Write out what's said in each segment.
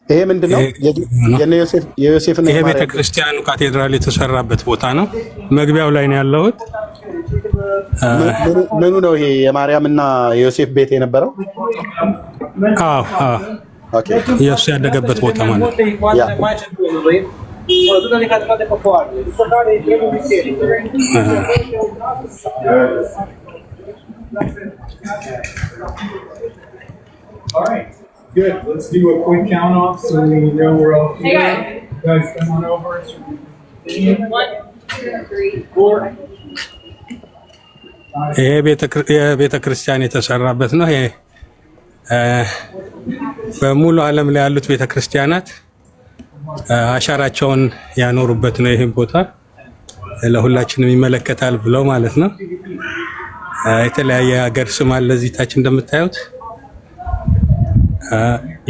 ይሄ ምንድን ነው? የዮሴፍና ይሄ የማርያም ቤተክርስቲያኑ ካቴድራል የተሰራበት ቦታ ነው። መግቢያው ላይ ነው ያለሁት። ምኑ ነው ይሄ? የማርያምና የዮሴፍ ቤት የነበረው? አዎ አዎ፣ Okay። ኢየሱስ ያደገበት ቦታ ማለት ነው። Yeah. All right, good. Let's do a quick count off so we know we're all Hey here. guys. You guys come on over. So we can continue. 1, 2, 3, 4, ይሄ የቤተ ክርስቲያን የተሰራበት ነው። ይሄ በሙሉ ዓለም ላይ ያሉት ቤተ ክርስቲያናት አሻራቸውን ያኖሩበት ነው። ይህም ቦታ ለሁላችንም ይመለከታል ብለው ማለት ነው። የተለያየ ሀገር ስም አለ እዚህ ታች እንደምታዩት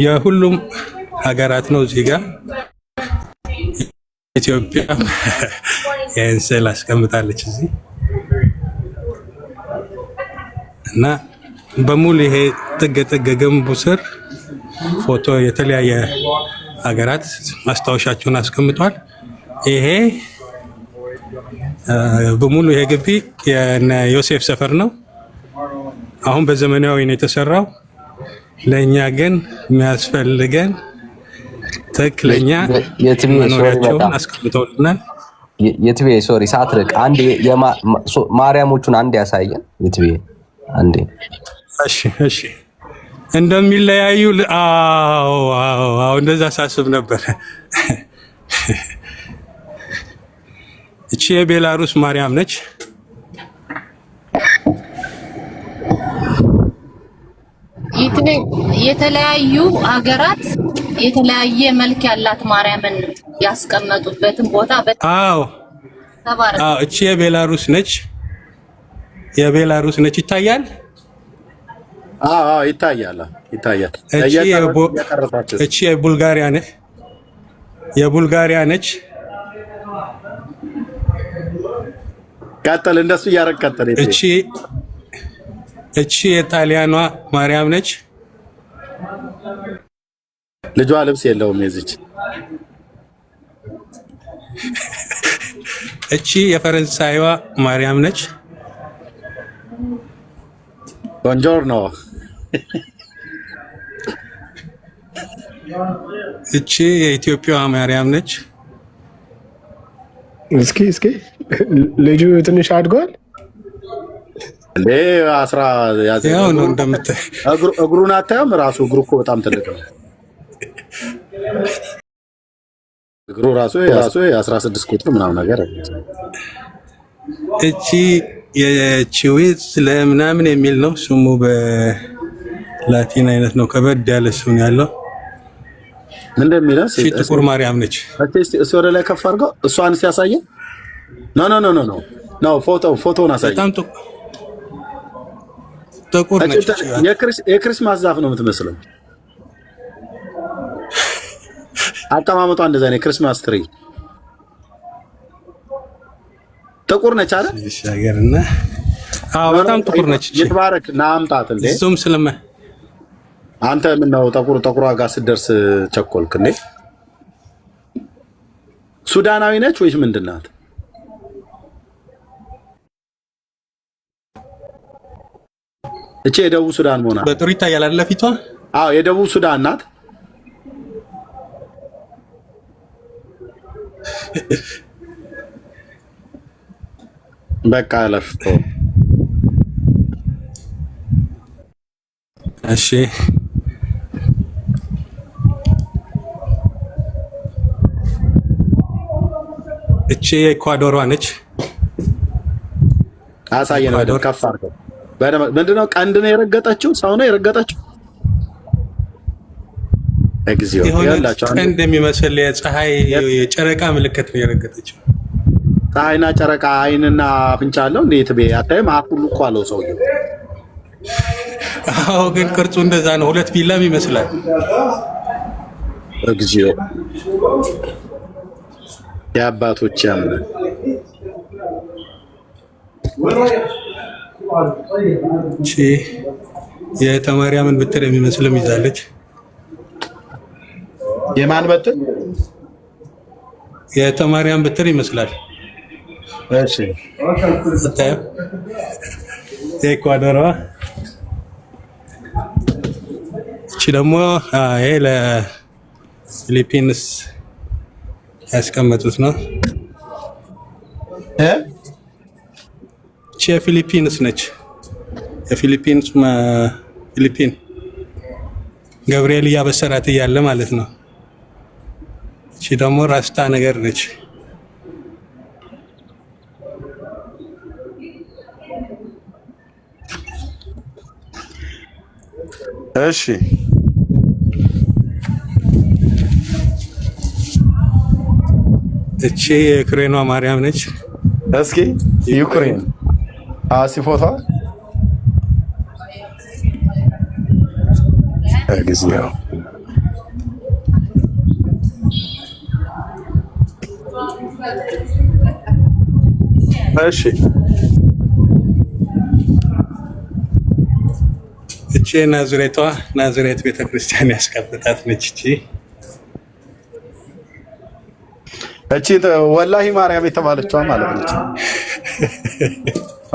የሁሉም ሀገራት ነው። እዚህ ጋር ኢትዮጵያ ይህን ስዕል አስቀምጣለች እዚህ እና በሙሉ ይሄ ጥግ ጥግ ግንቡ ስር ፎቶ የተለያየ ሀገራት ማስታወሻቸውን አስቀምጧል። ይሄ በሙሉ ይሄ ግቢ የነ ዮሴፍ ሰፈር ነው። አሁን በዘመናዊ ነው የተሰራው። ለእኛ ግን የሚያስፈልገን ትክክለኛ የትቤ sorry መኖሪያቸውን በጣም አስቀምጠውልናል። የትቤ sorry ሳትርቅ አንድ ማርያሞቹን አንድ ያሳየን የትቤ አንዴ። እሺ እሺ፣ እንደሚለያዩ አዎ አዎ አዎ፣ እንደዛ ሳስብ ነበር። እቺ የቤላሩስ ማርያም ነች። የተለያዩ ሀገራት የተለያየ መልክ ያላት ማርያምን ያስቀመጡበትን ቦታ አዎ በተባረክ። አዎ፣ እቺ የቤላሩስ ነች። የቤላሩስ ነች። ይታያል። አዎ አዎ፣ ይታያል ይታያል። እቺ እየቀረጻችሁ እቺ የቡልጋሪያ ነች። የቡልጋሪያ ነች። ቀጥል፣ እንደሱ እያደረግ ቀጥል። እቺ እቺ የጣሊያኗ ማርያም ነች። ልጇ ልብስ የለውም የዚች። እቺ የፈረንሳይዋ ማርያም ነች። Buongiorno። እቺ የኢትዮጵያዋ ማርያም ነች። እስኪ እስኪ ልጁ ትንሽ አድጓል። እንዴ አስራ ያዘ ያው ነው እንደምታይ። እግሩን አታየውም? ራሱ እግሩ እኮ በጣም ትልቅ ነው። እግሩ ራሱ ራሱ የ16 ቁጥር ምናምን ነገር። እቺ የቺዊዝ ለምናምን የሚል ነው ስሙ፣ በላቲን አይነት ነው። ከበድ ያለ ስም ያለው። እንደሚለው እቺ ጥቁር ማርያም ነች። እስቲ ወደ ላይ ከፍ አድርገው እሷን ሲያሳየ። No, no, no, no, no, no፣ ፎቶውን አሳየ። በጣም ጥቁር ነች። የ Christmas ዛፍ ነው የምትመስለው። አቀማመጧ እንደዛ ነው። የ Christmas tree ጥቁር ነች አይደል? ሀገርና አዎ፣ በጣም ጥቁር ነች። እቺ ይትባረክ ና አምጣት እንዴ። እሱም ስለመ አንተ ምነው ጠቁር ጠቁሯ ጋር ስትደርስ ቸኮልክ እንዴ? ሱዳናዊ ነች ወይስ ምንድን ናት? እቺ የደቡብ ሱዳን መሆና። በጥሩ ይታያል አይደለ ፊቷ? አዎ፣ የደቡብ ሱዳን ናት። በቃ አለፍ። እሺ እቺ የኢኳዶሯ ነች። አሳየን በደምብ ከፍ አድርገው። ምንድነው? ቀንድ ነው የረገጠችው? ሰው ነው የረገጠችው? እግዚኦ! የሆነ ይኸውላችሁ አንዱ ቀንድ የሚመስል የፀሐይ የጨረቃ ምልክት ነው የረገጠችው። ፀሐይና ጨረቃ አይንና አፍንጫ አለው እንዴ? ትቤ አታይም? አፍ ሁሉ እኮ አለው ሰውየው። አዎ፣ ግን ቅርጹ እንደዛ ነው። ሁለት ቢላም ይመስላል። እግዚኦ፣ የአባቶች ያምናል። እቺ የተማርያምን ብትር የሚመስልም ይዛለች። የማን በትር? የተማርያም በትር ይመስላል። እሺ። ስታየው የኢኳዶሯ። እቺ ደግሞ ይሄ ለፊሊፒንስ ያስቀመጡት ነው። እ እቺ የፊሊፒንስ ነች። የፊሊፒንስ ፊሊፒን ገብርኤል እያበሰራት እያለ ማለት ነው። እቺ ደግሞ ራስታ ነገር ነች። እሺ። እቺ የዩክሬኗ ማርያም ነች። እስኪ ዩክሬን ፎቶ እግዚኦ። እሺ። እቺ የናዝሬቷ ናዝሬት ቤተክርስቲያን ያስቀምጣት ነች። እቺ እቺ ወላሂ ማርያም የተባለችዋ ማለት ነች።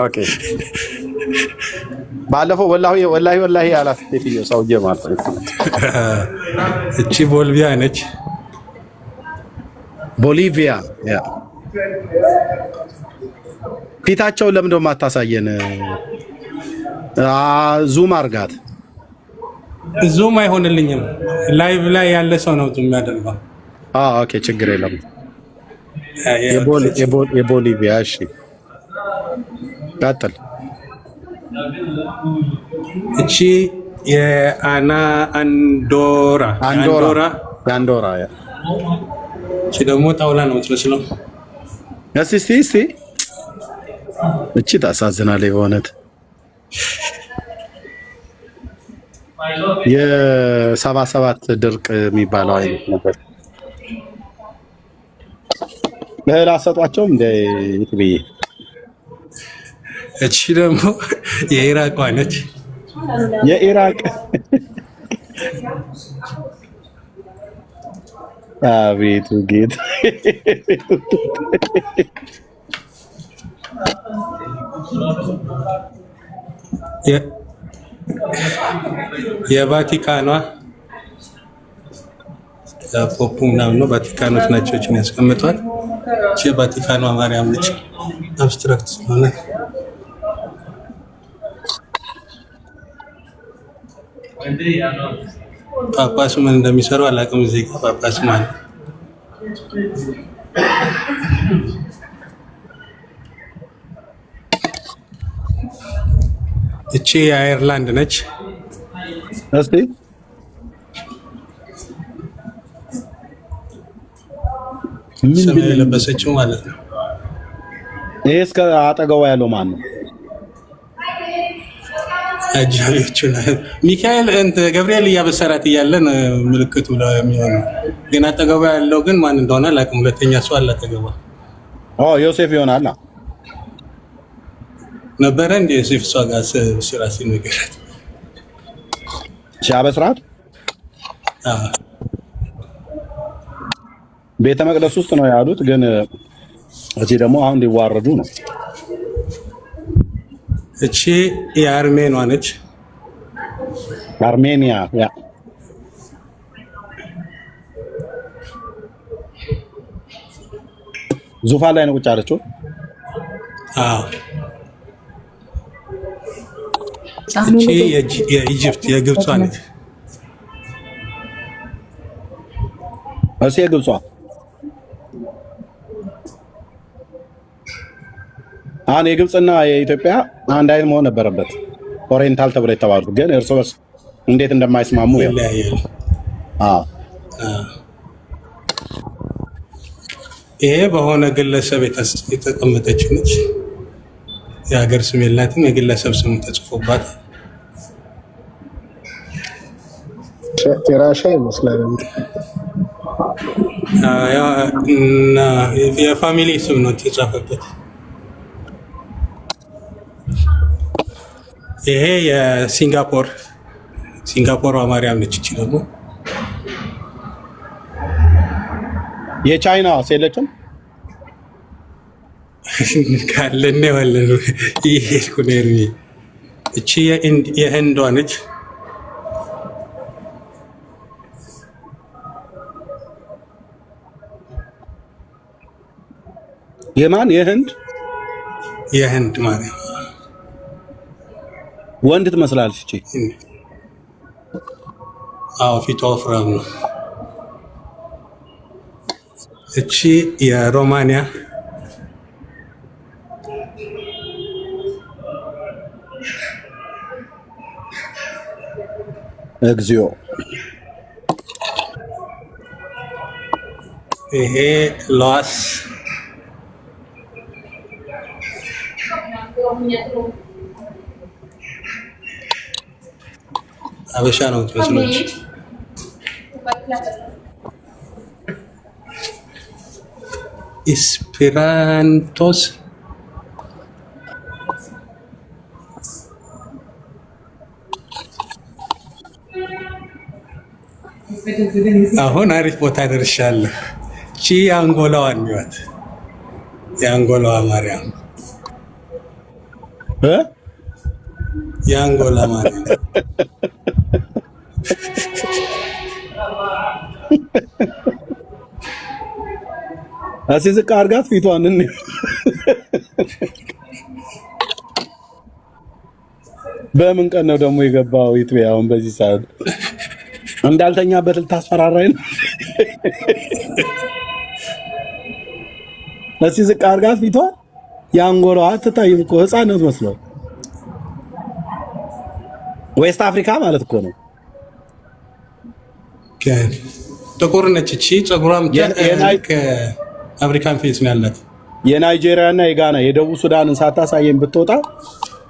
Okay፣ ባለፈው ወላሂ ወላሂ ወላሂ ያላት ሴትዮ ሰውዬ ማለት ነው። እቺ ቦልቪያ ነች። ቦሊቪያ፣ yeah። ፊታቸውን ለምንድን ነው የማታሳየን? Zoom አርጋት። Zoom አይሆንልኝም። Live ላይ ያለ ሰው ነው zoom የሚያደርገው። Okay፣ ችግር የለም። የቦሊቪያ፣ እሺ፣ ቀጥል። እቺ የአና አንዶራ። አንዶራ፣ የአንዶራ፣ yeah። እቺ ደግሞ ጣውላ ነው የምትመስለው። እስቲ እስቲ እስቲ፣ እቺ ታሳዝናለች በእውነት። የ77 ድርቅ የሚባለው አይነት ነበር። እህል አሰጧቸውም እንደ ብዬ። እቺ ደግሞ የኢራቋ ነች። የኢራቅ፣ አቤቱ ጌታ። የቫቲካኗ ፖፑ ምናምን ነው። ቫቲካኖች ናቸው እችን ያስቀምጧል። እቺ የቫቲካኗ ማርያም ነች። Abstract ስለሆነ። ጳጳሱ ምን እንደሚሰሩ አላውቅም። እዚህ ጋር ጳጳሱ ማለት እቺ የአየርላንድ ነች። እስቲ ሰማያዊ የለበሰችው ማለት ነው። ይሄ እስከ አጠገቧ ያለው ማን ነው? አጃቢዎቹ ሚካኤል እንትን ገብርኤል እያበሰራት እያለ ነው ምልክቱ የሚሆነው። ግን አጠገቧ ያለው ግን ማን እንደሆነ አላውቅም። ሁለተኛ ሰው አለ አጠገቧ። ኦ፣ ዮሴፍ ይሆናል። ነበረ እንደ ዮሴፍ እሷ ጋር ስራ ሲነገራት ሲያበስራት ቤተ መቅደስ ውስጥ ነው ያሉት። ግን እዚህ ደግሞ አሁን ሊዋረዱ ነው። እቺ የአርሜኗ ነች። አርሜኒያ፣ yeah። ዙፋን ላይ ነው ቁጭ ያለችው። አዎ። እቺ የ Egypt የግብጿ ነች። እሺ፣ የግብጿ አሁን የግብፅና የኢትዮጵያ አንድ አይነት መሆን ነበረበት። Oriental ተብሎ የተባሉት ግን እርስ በርስ እንዴት እንደማይስማሙ ያው ይለያያል። አዎ። ይሄ በሆነ ግለሰብ የተቀመጠች ነች። የሀገር ስም የላትም። የግለሰብ ስም ተጽፎባት። የራሻ ይመስላል። እና የ family ስም ነው የተጻፈበት። ይሄ የሲንጋፖር ሲንጋፖሯ ማርያም ነች። እቺ ደግሞ የቻይና የለችም። ካለ እናየዋለን። እየሄድኩ ነው ኤርሚ። እቺ የህንዷ ነች። የማን የህንድ የህንድ ማርያም ወንድ ትመስላለች እቺ። አዎ ፊቷ ወፍራም ነው። እቺ የሮማንያ እግዚኦ ይሄ ላኦስ አበሻ ነው የምትመስለው። ኢስፔራንቶስ አሁን አሪፍ ቦታ ደርሻለሁ። እቺ የአንጎላዋ እንዋት የአንጎላዋ ማርያም እ የአንጎላ ማርያም እስኪ ዝቅ አድርጋት ፊቷን እንየው። በምን ቀን ነው ደግሞ የገባው? ኢትዮጵያ አሁን በዚህ ሰዓት እንዳልተኛበት ልታስፈራራኝ ነው። እስኪ ዝቅ አድርጋት ፊቷን። የአንጎላዋ አትታይም እኮ ህፃን ነው የምትመስለው። West Africa ማለት እኮ ነው። ጥቁር ነች። እቺ ፀጉሯም African face ነው ያላት። የናይጄሪያ እና የጋና የደቡብ ሱዳንን ሳታሳየኝ ብትወጣ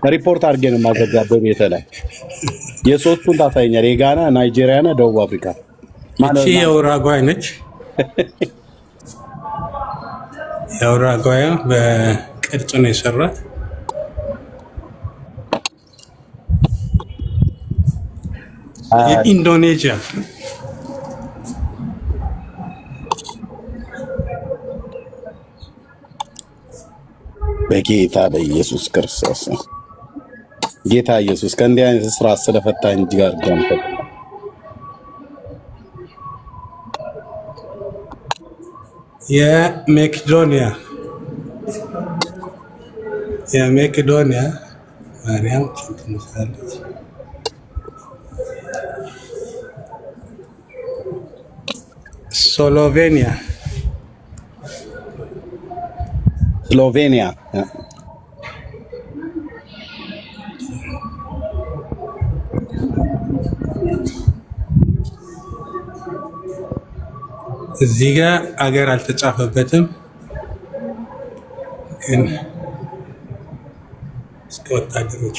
ሪፖርት አድርጌ ነው የማዘጋው ቤተ ላይ። የሶስቱን ታሳየኛል። የጋና፣ ናይጄሪያ እና ደቡብ አፍሪካ። እቺ የኡራጓይ ነች። የኡራጓይ በቅርጽ ነው የሰራት። የኢንዶኔዥያ በጌታ በኢየሱስ ክርስቶስ ጌታ ኢየሱስ ከእንዲህ አይነት ስራ ስለፈታኝ እጅግ አድርጌ አመሰግናለሁ። የሜቄዶኒያ የሜቄዶኒያ ማርያም ትመስላለች። ስሎቬኒያ ስሎቬኒያ እዚህ ጋር አገር አልተጻፈበትም፣ ግን እስከ ወታደሮች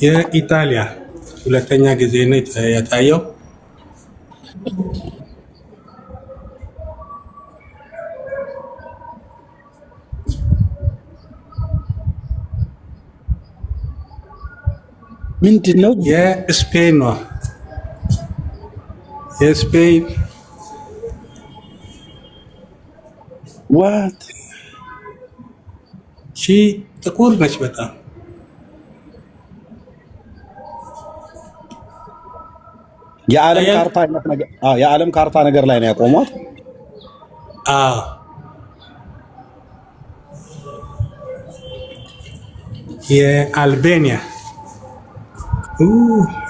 የኢጣሊያ ሁለተኛ ጊዜ ነው የታየው። ምንድን ነው? የስፔኗ የስፔን What ሺ ጥቁር ነች በጣም። የዓለም ካርታ አይነት ነገር፣ አዎ የዓለም ካርታ ነገር ላይ ነው ያቆሟት። አዎ የአልቤኒያ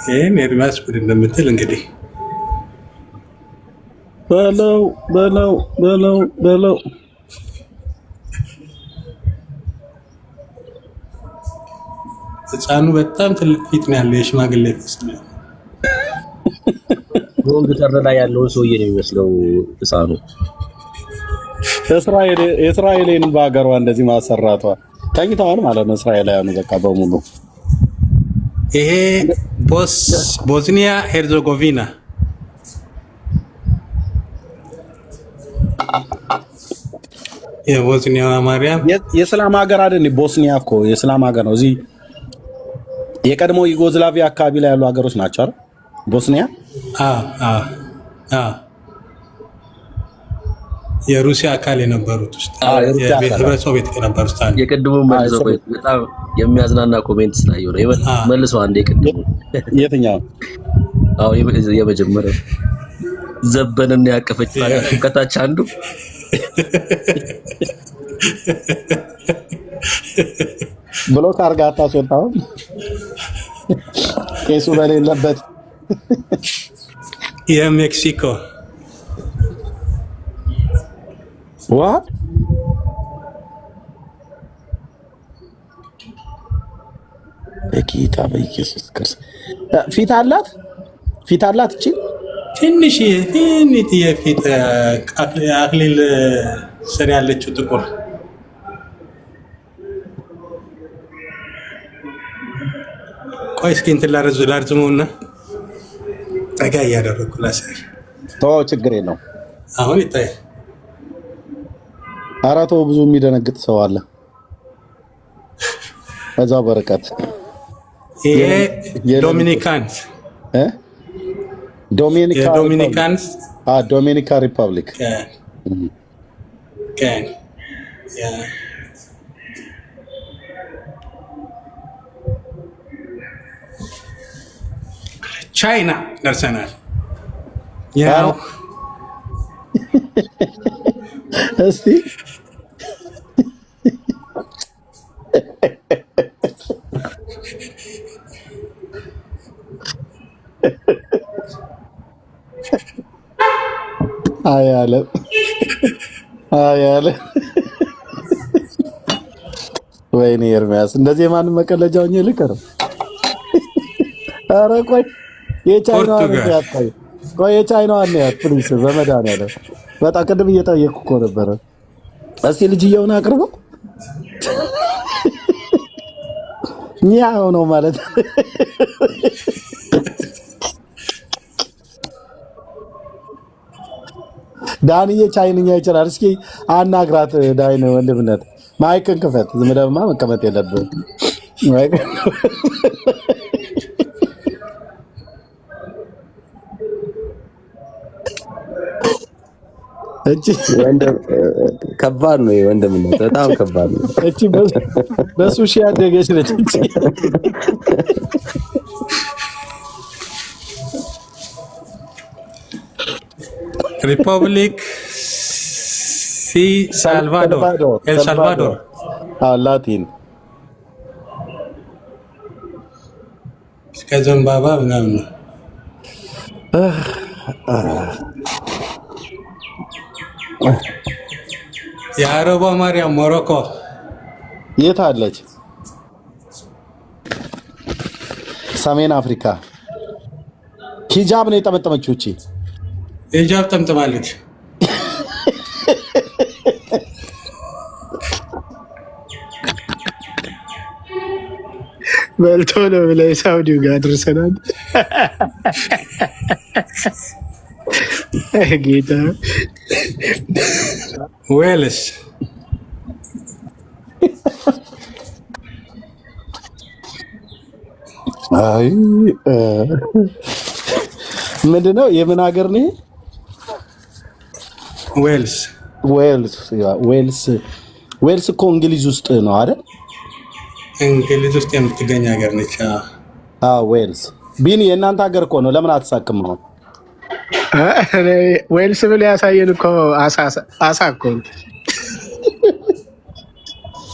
ይህን ኤርሚያስ ቡድን እንደምትል እንግዲህ በለው በለው በለው በለው። ህፃኑ በጣም ትልቅ ፊት ነው ያለው፣ የሽማግሌ ፊት ነው ያለው። Wrong Turn ላይ ያለውን ሰውዬ ነው የሚመስለው ህፃኑ። እስራኤልን በሀገሯ እንደዚህ ማሰራቷ ተኝተዋል ማለት ነው። እስራኤላውያኑ በቃ በሙሉ ይሄ ቦዝኒያ ሄርዞጎቪና የቦዝኒያ ማርያም የእስላም ሀገር አይደል? ቦስኒያ እኮ የእስላም ሀገር ነው። እዚህ የቀድሞ ዩጎዝላቪያ አካባቢ ላይ ያሉ ሀገሮች ናቸው አይደል? ቦስኒያ አ አ አ የሩሲያ አካል የነበሩት ውስጥ የሩሲያ አካል። ህብረት ሶቪየት ከነበሩት ውስጥ አንዱ። የቅድሙን መልሰው ቆይ፣ በጣም የሚያዝናና comment ስላየሁ ነው። መልሰው አንዴ የቅድሙን። የትኛው? አዎ፣ የመጀመሪያው ዘበንን ያቀፈች ከታች አንዱ። Block አድርጋ አታስወጣውም? ቄሱ በሌለበት። የሜክሲኮ። What? በጌታ በኢየሱስ ክርስቶስ፣ ፊት አላት፣ ፊት አላት እቺ። ትንሽ ትንሽ የፊት አክሊል ስር ያለችው ጥቁር። ቆይ እስኪ እንትን ላርዝመውና ጠጋ እያደረግኩ ላሳይ። ተወው፣ ችግር የለውም። አሁን ይታያል። ኧረ ተው፣ ብዙ የሚደነግጥ ሰው አለ እዛው በርቀት። ይሄ ዶሚኒካንስ። እ? ዶሚኒካ። የዶሚኒካንስ። ዶሚኒካ ሪፐብሊክ። ቀን yeah። ቻይና ደርሰናል። ያው እስቲ። አይ ዓለም፣ አይ ዓለም፣ ወይኔ ኤርሚያስ፣ እንደዚህ የማንም መቀለጃ ሆኜ ልቀር? ኧረ ቆይ፣ የቻይናዋን ፖርቱጋል። እንያት። ቆይ ቆይ፣ የቻይናዋን እንያት please፣ በመድኃኒዓለም። በጣም ቅድም እየጠየቅኩ እኮ ነበረ። እስቲ ልጅየውን አቅርበው። ኛው ነው ማለት። ዳንዬ ቻይንኛ ይችላል። እስኪ አናግራት ዳይን ወንድምነት፣ mic ን ክፈት። ዝም ብለህማ መቀመጥ የለብህም። Mic ን እቺ ከባድ ነው ወንድምነት፣ በጣም ከባድ ነው። እቺ በሱሺ ያደገች ነች። እቺ ሪፐብሊክ ሲ ሳልቫዶር፣ ኤል ሳልቫዶር። አዎ፣ ላቲን። እስከ ዘንባባ ምናምን ነው። የአረቧ ማርያም ሞሮኮ። የት አለች? ሰሜን አፍሪካ። ሂጃብ ነው የጠመጠመችው እቺ። ሂጃብ ጠምጥማለች። በልቶ ነው ብለህ ሳውዲው ጋር አድርሰናል። ጌታ። ዌልስ። አይ ምንድነው? የምን ሀገር ነው ይሄ? ዌልስ። ዌልስ፣ yeah፣ ዌልስ። ዌልስ እኮ እንግሊዝ ውስጥ ነው አይደል? እንግሊዝ ውስጥ የምትገኝ ሀገር ነች። አዎ፣ ዌልስ። ቢኒ፣ የእናንተ ሀገር እኮ ነው። ለምን አትሳቅም አሁን? ዌልስ ብለህ ያሳየን እኮ አሳ እኮ ነው።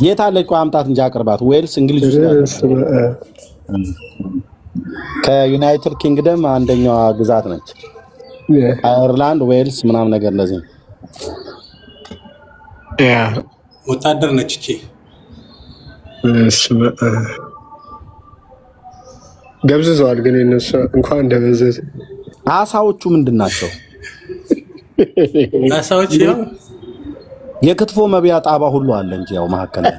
የት አለች? ቆይ አምጣት እንጂ አቅርባት። ዌልስ እንግሊዝ ውስጥ ያለች ከዩናይትድ ኪንግደም አንደኛዋ ግዛት ነች። አየርላንድ፣ ዌልስ ምናምን ነገር እንደዚህ ነው። ወታደር ነች እቺ። በስመ አብ። ደብዝዘዋል ግን የእነሱ እንኳን ደበዘዘ። አሳዎቹ ምንድን ናቸው? አሳዎች ያው የክትፎ መብያ ጣባ ሁሉ አለ እንጂ ያው መካከል ላይ።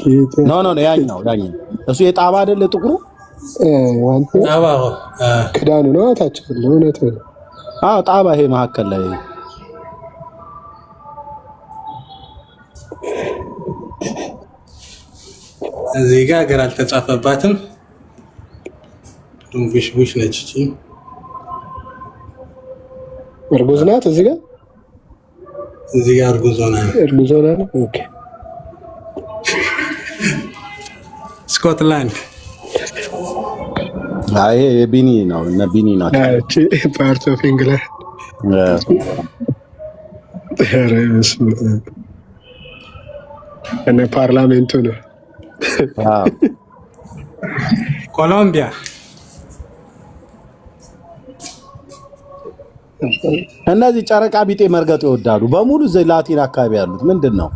ጌታ። No, no, ያኛው ያኛው እሱ የጣባ አይደለ ጥቁሩ? አንተ ጣባ። ክዳኑ ነው ታች ያለው፣ እውነት ነው። አዎ፣ ጣባ ይሄ መካከል ላይ። እዚህ ጋር ሀገር አልተጻፈባትም። ድንቡሽቡሽ ነች እቺ። እርጉዝ ናት። እዚህ ጋር እዚህ ጋር እርጉዝ ሆና ነው። እርጉዝ ሆና ነው። Okay። ስኮትላንድ አይ ይሄ የቢኒ ነው፣ እነ ቢኒ ናቸው። እቺ part of England። ኧረ በስመ አብ። እነ ፓርላሜንቱ ነው። አዎ። ኮሎምቢያ እነዚህ ጨረቃ ቢጤ መርገጥ ይወዳሉ በሙሉ እዚህ ላቲን አካባቢ ያሉት ምንድን ነው?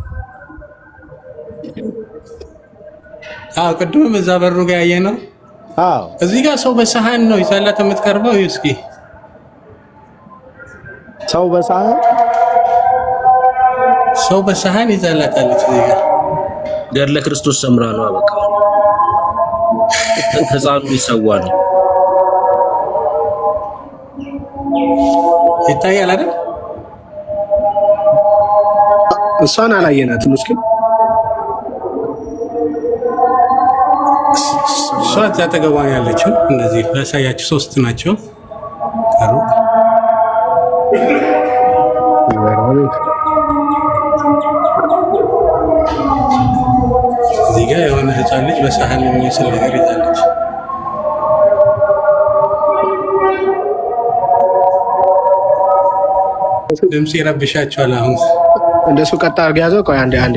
አዎ ቅድምም እዛ በሩ ጋር ያየ ነው። አዎ እዚህ ጋር ሰው በሰሃን ነው ይዛላት የምትቀርበው። እዩ እስኪ ሰው በሳህን ሰው በሰሃን ይዛላታለች። እዚህ ጋር ገድለ ክርስቶስ ሰምራ ነው። በቃ ህፃኑ ሊሰዋ ነው። ይታያል አይደል? እሷን አላየናትም። እስኪ እሷ እዛ አጠገቧ ነው ያለችው። እነዚህ ላሳያችሁ፣ ሶስት ናቸው ከሩቅ። እዚህ ጋር የሆነ ህፃን ልጅ በሰሃን የሚመስል ነገር ይዛለች። ድምፅ ይረብሻቸዋል። አሁን እንደሱ ቀጥ አድርገህ ያዘው። ቆይ አንዴ አንዴ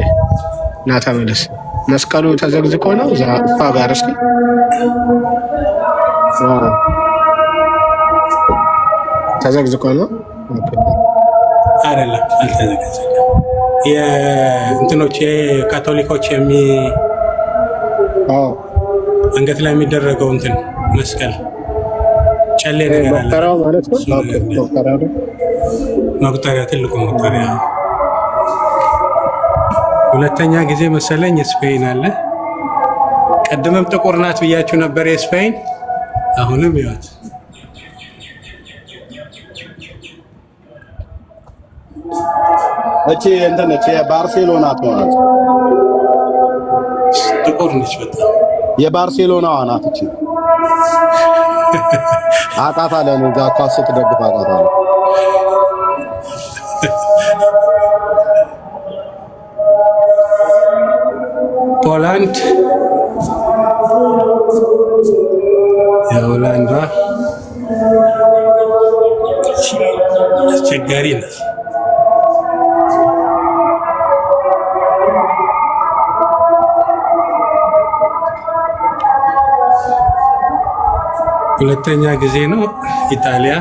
ና ተመለስ። መስቀሉ ተዘግዝቆ ነው እዛ እሷ ጋር። እስኪ አዎ፣ ተዘግዝቆ ነው። Okay። አይደለም፣ አልተዘገዘገም። የእንትኖች የካቶሊኮች አዎ፣ አንገት ላይ የሚደረገው እንትን መስቀል ጨሌ ነገር አለ። መቁጠሪያው ማለት ነው። እሱ Okay፣ ነገር ነው። መቁጠሪያው ነው። መቁጠሪያ፣ ትልቁ መቁጠሪያ። ሁለተኛ ጊዜ መሰለኝ ስፔን አለ። ቅድምም ጥቁር ናት ብያችሁ ነበር የስፔን። አሁንም ይወት እቺ እንትን እቺ የባርሴሎና ትሆናለች። ጥቁር ነች በጣም። የባርሴሎናዋ ናት እቺ። አውቃታለሁ እኔ እዛ ኳስ ስትደግፍ አውቃታለሁ። ፖላንድ የሆላንዷ አስቸጋሪ ናት። ሁለተኛ ጊዜ ነው። ኢጣሊያ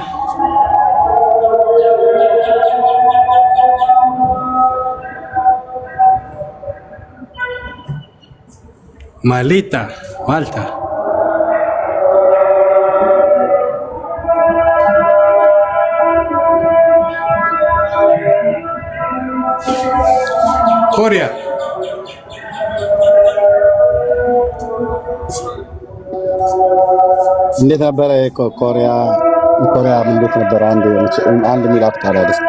ማሊታ ማልታ ኮሪያ እንዴት ነበረ ኮሪያ? ኮሪያ እንዴት ነበረ? አንድ አንድ ሚላት ቃል አለች።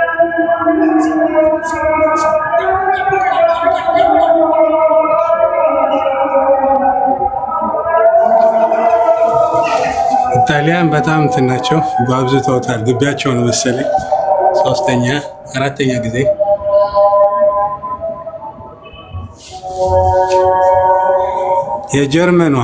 ኢጣሊያን በጣም እንትን ናቸው፣ አብዝተውታል። ግቢያቸው ነው መሰለኝ። ሶስተኛ አራተኛ ጊዜ የጀርመኗ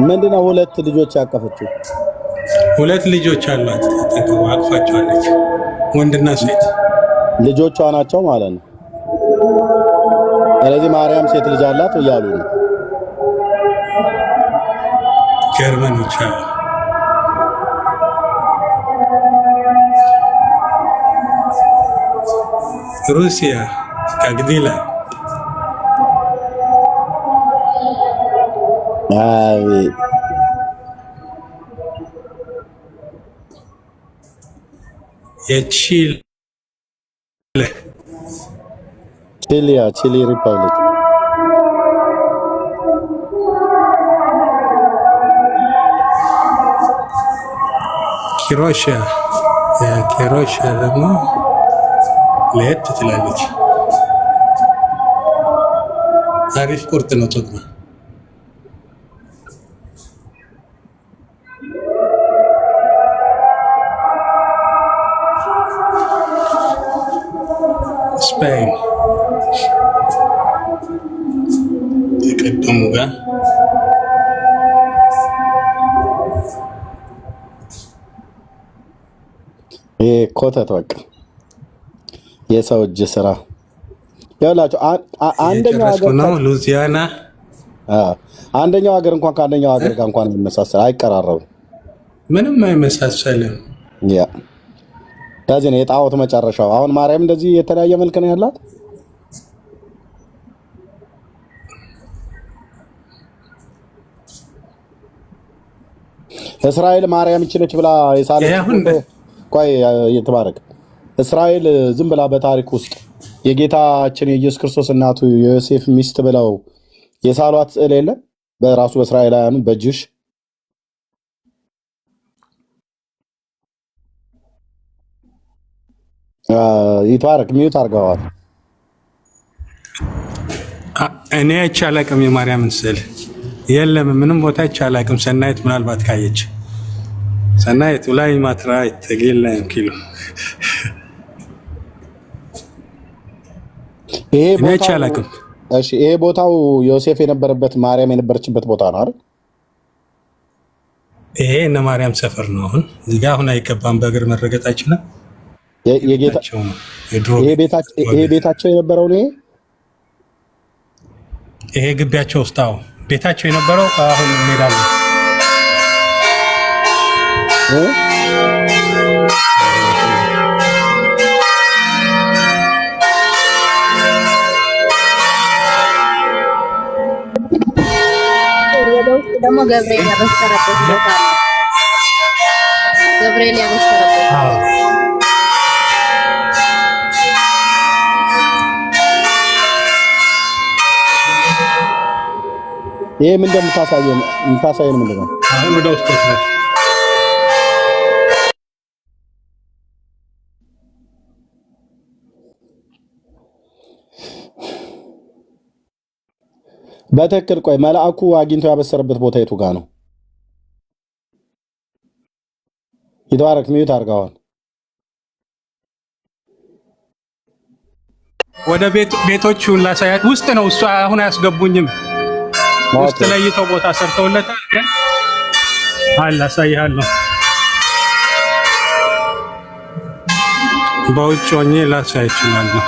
ምንድነው ሁለት ልጆች ያቀፈችው? ሁለት ልጆች አሏት፣ ተጠቅማ አቅፋቸዋለች፣ ወንድና ሴት። ልጆቿ ናቸው ማለት ነው። ስለዚህ ማርያም ሴት ልጅ አላት እያሉ ነው። ጀርመኖች አሉ። ሩሲያ ካግዲላ አቤት የቺል ቺሊያ ቺሊ ሪፐብሊክ ክሮኤሽያ የክሮኤሽያ ደግሞ ለየት ትላለች። አሪፍ ቁርጥ ነው ፀጉሯ። ስፔን የቀደሙ ጋር ይሄ ኮተት በቃ የሰው እጅ ስራ ያላቸው አንደኛው እየጨረስኩ ሀገር ነው። ሉዚያና አንደኛው ሀገር እንኳን ከአንደኛው ሀገር ጋር እንኳን የሚመሳሰል አይቀራረብም። ምንም አይመሳሰልም። ያ ለዚህ ነው የጣዖት መጨረሻው። አሁን ማርያም እንደዚህ የተለያየ መልክ ነው ያላት። እስራኤል ማርያም ይችለች ብላ ይሄ የሳለች አሁን ፎቶ ቆይ እየተባረክ እስራኤል ዝም ብላ በታሪክ ውስጥ የጌታችን የኢየሱስ ክርስቶስ እናቱ የዮሴፍ ሚስት ብለው የሳሏት ስዕል የለም። በራሱ በእስራኤላውያኑ በጅሽ ይትባረክ mute አድርገዋል። እኔ አይቼ አላቅም። የማርያምን ስዕል የለም ምንም ቦታ አይቼ አላቅም። ሰናይት ምናልባት ካየች ሰናይት ላይ ማትራይ ተጌላይም ኪሎ ይሄ እኔ አይቼ ቦታው አላቅም። እሺ፣ ይሄ ቦታው ዮሴፍ የነበረበት ማርያም የነበረችበት ቦታ ነው አይደል? ይሄ እነ ማርያም ሰፈር ነው። አሁን እዚህ ጋ አሁን አይገባም፣ በእግር መረገጥ አይችልም። የጌታ ቤታቸው ነው የድሮ ይሄ ቤት ቤታቸው ይሄ ቤታቸው የነበረው ነው። ይሄ ይሄ ግቢያቸው ውስጥ አዎ፣ ቤታቸው የነበረው አሁን እንሄዳለን። እ? ወደ ውስጥ ደግሞ ገብርኤል ያበሰረበት ቦታ አለ። ገብርኤል ያበሰረበት አዎ ቦታ ይሄ ምን እንደምታሳየን የምታሳየን ምንድን ነው? አሁን ወደ ውስጥ ወስዳቸው በትክክል ቆይ፣ መልአኩ አግኝቶ ያበሰረበት ቦታ የቱ ጋር ነው? ይትባረክ mute አድርገዋል። ወደ ቤቶቹን ላሳያት። ውስጥ ነው እሱ። አሁን አያስገቡኝም። ውስጥ okay ለይተው ቦታ ሰርተውለታል። ግን አለ አሳይሃለሁ። በውጭ ሆኜ ላሳይ እችላለሁ።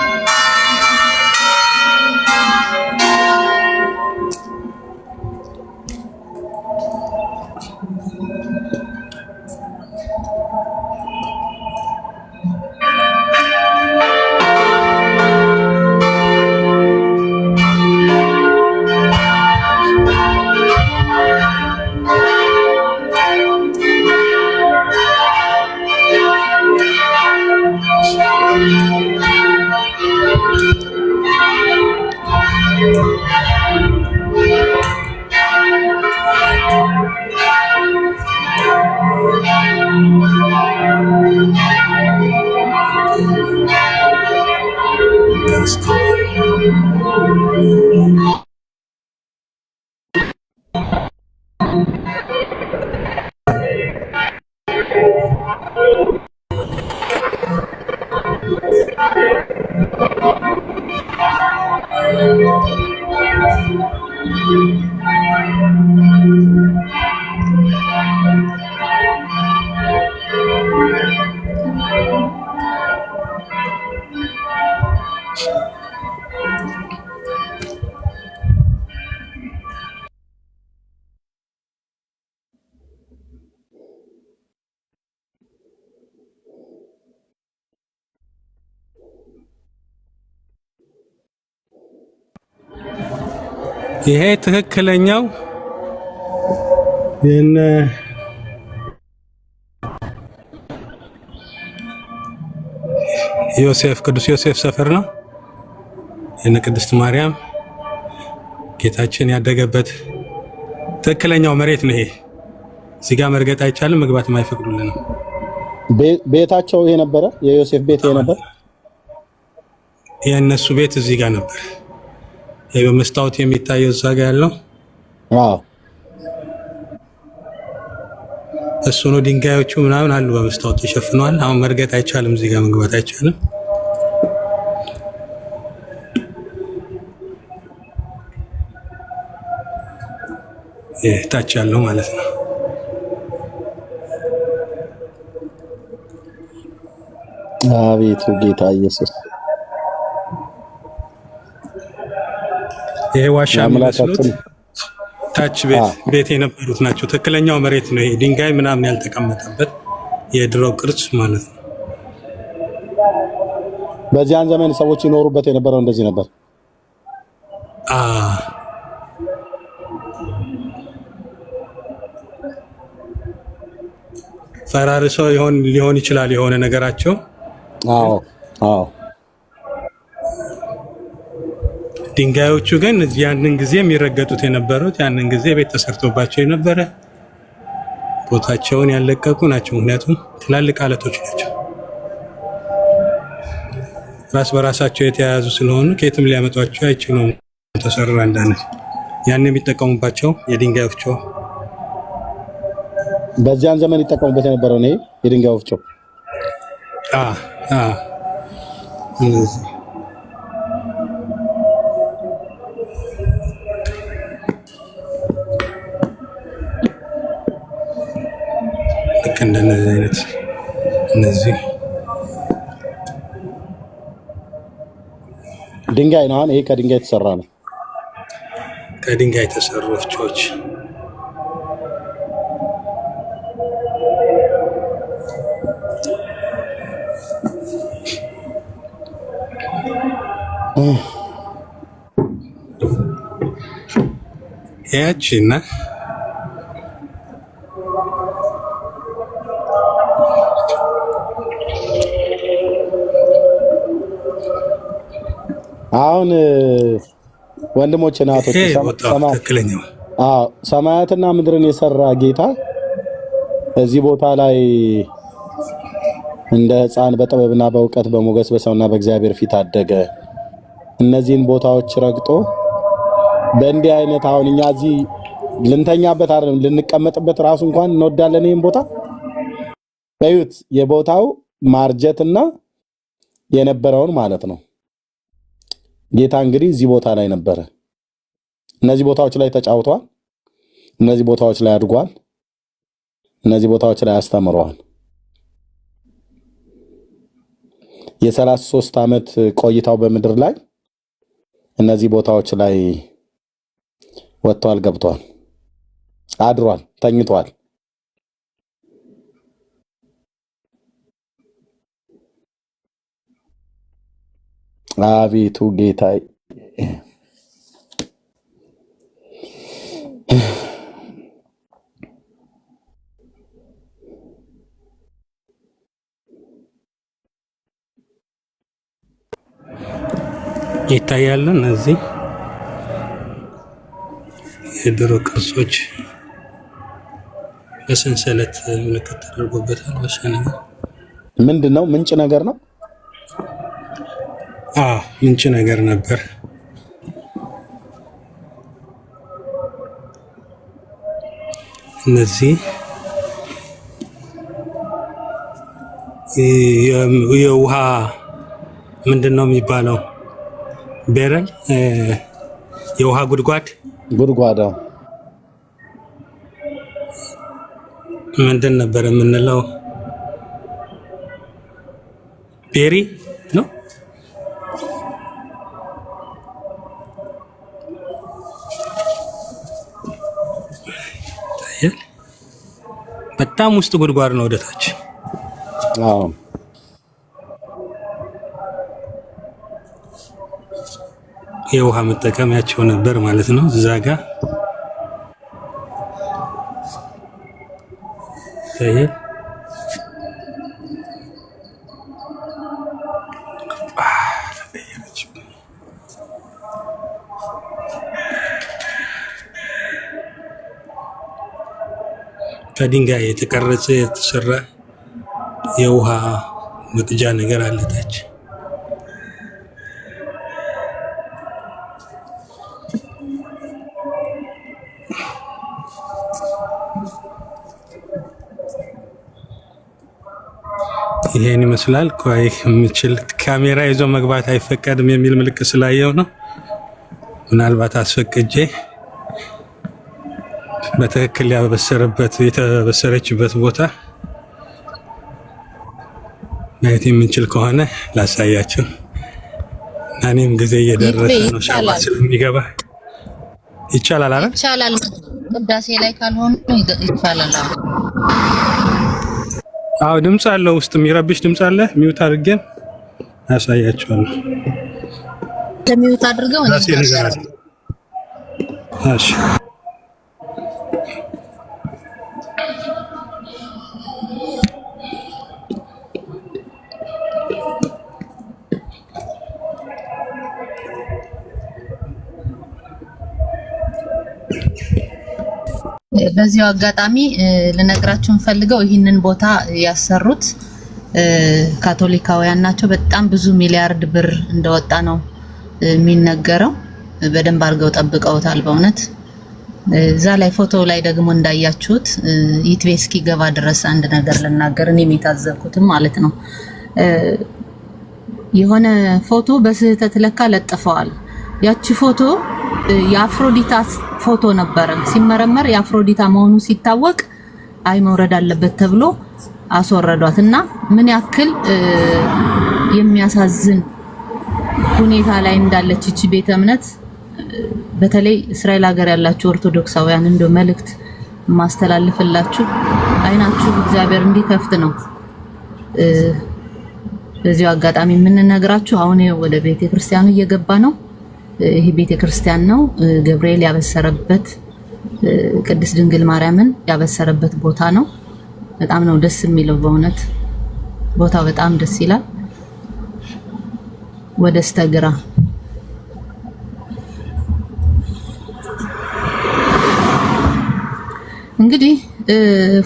ይሄ ትክክለኛው የነ ዮሴፍ ቅዱስ ዮሴፍ ሰፈር ነው። የነ ቅድስት ማርያም ጌታችን ያደገበት ትክክለኛው መሬት ነው። ይሄ እዚህ ጋር መርገጥ አይቻልም፣ መግባትም አይፈቅዱልንም። ቤታቸው ይሄ ነበረ። የዮሴፍ ቤት ይሄ ነበር። የእነሱ ቤት እዚህ ጋር ነበር። ይሄ በመስታወት የሚታየው እዛ ጋ ያለው አዎ እሱ ነው። ድንጋዮቹ ምናምን አሉ በመስታወት ተሸፍነዋል። አሁን መርገጥ አይቻልም፣ እዚህ ጋር መግባት አይቻልም። ይህ ታች ያለው ማለት ነው። አቤቱ ጌታ ኢየሱስ ይሄ ዋሻ የሚመስሉት የአምላካችን ታች ቤት የነበሩት ናቸው። ትክክለኛው መሬት ነው። ይሄ ድንጋይ ምናምን ያልተቀመጠበት የድሮ ቅርጽ ማለት ነው። በዚያን ዘመን ሰዎች ይኖሩበት የነበረው እንደዚህ ነበር። አ ፈራርሰው ሊሆን ይችላል የሆነ ነገራቸው። አዎ አዎ ድንጋዮቹ ግን ያንን ጊዜ የሚረገጡት የነበሩት ያንን ጊዜ ቤት ተሰርቶባቸው የነበረ ቦታቸውን ያለቀቁ ናቸው። ምክንያቱም ትላልቅ አለቶች ናቸው፣ ራስ በራሳቸው የተያያዙ ስለሆኑ ከየትም ሊያመጧቸው አይችሉም። ተሰራ እንዳለ ያን የሚጠቀሙባቸው የድንጋይ ወፍጮ በዚያን ዘመን ይጠቀሙበት የነበረው ይሄ የድንጋይ ወፍጮ አ አ እነዚህ ልክ እንደነዚህ አይነት እነዚህ ድንጋይ ነው። አሁን ይሄ ከድንጋይ የተሰራ ነው። ከድንጋይ የተሰሩ ወፍጮዎች ያቺ እና አሁን ወንድሞች እና እህቶች ይሄ ቦታው ትክክለኛው ሰማያትና ምድርን የሰራ ጌታ እዚህ ቦታ ላይ እንደ ሕፃን በጥበብና በእውቀት በሞገስ በሰውና በእግዚአብሔር ፊት አደገ። እነዚህን ቦታዎች ረግጦ በእንዲህ አይነት አሁን እኛ እዚህ ልንተኛበት አይደለም ልንቀመጥበት ራሱ እንኳን እንወዳለን። ይህን ቦታ በዩት የቦታው ማርጀትና የነበረውን ማለት ነው። ጌታ እንግዲህ እዚህ ቦታ ላይ ነበረ። እነዚህ ቦታዎች ላይ ተጫውቷል። እነዚህ ቦታዎች ላይ አድጓል። እነዚህ ቦታዎች ላይ አስተምረዋል። የ33 ዓመት ቆይታው በምድር ላይ እነዚህ ቦታዎች ላይ ወጥቷል፣ ገብቷል፣ አድሯል፣ ተኝቷል። አቤቱ ጌታ ይታያሉ። እነዚህ የድሮ ቅርሶች በሰንሰለት ምልክት ተደርጎበታል። በሰንሰለት ምንድን ነው? ምንጭ ነገር ነው። ምንጭ ነገር ነበር። እነዚህ የውሃ ምንድን ነው የሚባለው? ቤረል የውሃ ጉድጓድ ጉድጓዳ ምንድን ነበር የምንለው? ቤሪ ነው። ይታያል። በጣም ውስጥ ጉድጓድ ነው ወደታች። አዎ የውሃ መጠቀሚያቸው ነበር ማለት ነው። እዛ ጋ ይታያል። ከድንጋይ የተቀረጸ የተሰራ የውሃ መቅጃ ነገር አለ ታች። ይሄን ይመስላል። ቆይ የምችል ካሜራ ይዞ መግባት አይፈቀድም የሚል ምልክት ስላየው ነው። ምናልባት አስፈቅጄ በትክክል ያበሰረበት የተበሰረችበት ቦታ ማየት የምንችል ከሆነ ላሳያችሁ። እና እኔም ጊዜ እየደረሰ ነው፣ ሻማ ይቻላል ስለሚገባ ይቻላል አይደል? ይቻላል። ቅዳሴ ላይ ካልሆኑ ይቻላል። አዎ። አዎ ድምፅ አለው፣ ውስጥ የሚረብሽ ድምፅ አለ። mute አድርጌ አሳያችኋለሁ። ከ mute አድርገው እኔ ራሴ ነገር አለ። እሺ በዚሁ አጋጣሚ ልነግራችሁ እንፈልገው ይህንን ቦታ ያሰሩት ካቶሊካውያን ናቸው። በጣም ብዙ ሚሊያርድ ብር እንደወጣ ነው የሚነገረው። በደንብ አድርገው ጠብቀውታል በእውነት። እዛ ላይ ፎቶ ላይ ደግሞ እንዳያችሁት ይትቤ እስኪገባ ድረስ አንድ ነገር ልናገር፣ እኔም የታዘብኩትም ማለት ነው። የሆነ ፎቶ በስህተት ለካ ለጥፈዋል። ያቺ ፎቶ የአፍሮዲታ ፎቶ ነበረ። ሲመረመር የአፍሮዲታ መሆኑ ሲታወቅ አይ መውረድ አለበት ተብሎ አስወረዷት እና ምን ያክል የሚያሳዝን ሁኔታ ላይ እንዳለች እቺ ቤተ እምነት በተለይ እስራኤል ሀገር ያላችሁ ኦርቶዶክሳውያን እንደው መልእክት ማስተላልፍላችሁ አይናችሁ እግዚአብሔር እንዲከፍት ነው። በዚሁ አጋጣሚ የምንነግራችሁ አሁን ወደ ቤተ ክርስቲያኑ እየገባ ነው። ይህ ቤተ ክርስቲያን ነው። ገብርኤል ያበሰረበት ቅድስት ድንግል ማርያምን ያበሰረበት ቦታ ነው። በጣም ነው ደስ የሚለው በእውነት ቦታው በጣም ደስ ይላል። ወደ ስተግራ እንግዲህ